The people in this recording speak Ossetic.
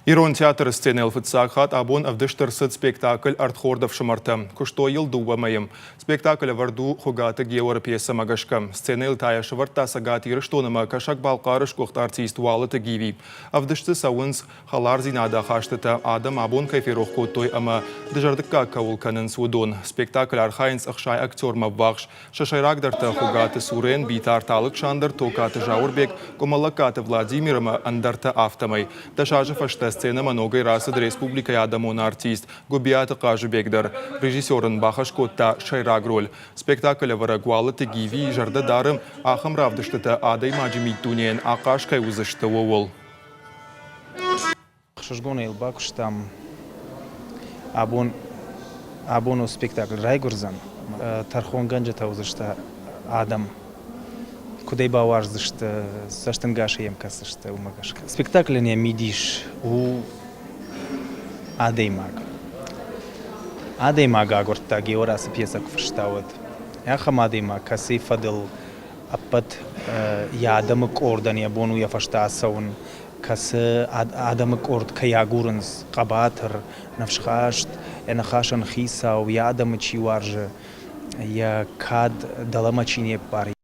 Ирон театры сценӕйыл фыццаг хатт абон ӕвдыст ӕрцыд спектакль «Ӕрдхорд ӕфсымӕртӕ». Куыстой йыл дыууӕ мӕйы. Спектакль ӕвӕрд у Хуыгаты Георы пьесӕмӕ гӕсгӕ. Сценӕйыл та йӕ сӕвӕрдта Цӕгат Ирыстон ӕмӕ Кӕсӕг-Балхъары сгуыхт артист Уалыты Гиви. Ӕвдыст дзы цӕуынц хӕлардзинады ахастытӕ, адӕм абон кӕй ферох кодтой ӕмӕ дызӕрдыггаг кӕуыл кӕнынц, уыдон. Спектакль архайынц 60 актермӕ ӕввахс. Сӕ сӕйрагдӕртӕ Хуыгаты Сурен, Битарты Алыксандр, Токаты Зауырбег, Къуымӕллӕгкаты Владимир ӕмӕ ӕндӕртӕ афтӕмӕй. 10 азы фӕстӕ сценӕмӕ ногӕй рацыд республикӕйы адӕмон артист Гуыбиаты Хъазыбег дӕр. Режиссер ын бахӕс кодта сӕйраг роль. Спектакль ӕвӕрӕг Уалыты Гиви зӕрдӕ дары, ахӕм равдыстытӕ адӕймаджы миддунейӕн ахъаз кӕй уыдзысты, ууыл. Ӕхсызгонӕй йыл бакуыстам. Абон, абон у спектакль райгуырдзӕн. Тӕрхонгӕнджытӕ уыдзысты адӕм. Куыд ӕй бауарздзысты, цӕстӕнгасӕй йӕм кӕсдзысты, уымӕ гӕсгӕ. Спектаклӕн йӕ мидис у адӕймаг. Адӕймаг агуырдта, Геор ацы пьесӕ куы фыста, уӕд. Ахӕм адӕймаг, кӕцыйы фӕдыл ӕппӕт йӕ адӕмы къордӕн йӕ бон у йӕ фӕстӕ ацӕуын, кӕцы адӕмы къорд кӕй агурынц, хъӕбатыр, ныфсхаст, йӕ ныхасӕн хицау, йӕ адӕмы чи уарзы, йӕ кад дӕлӕмӕ чи не ппары.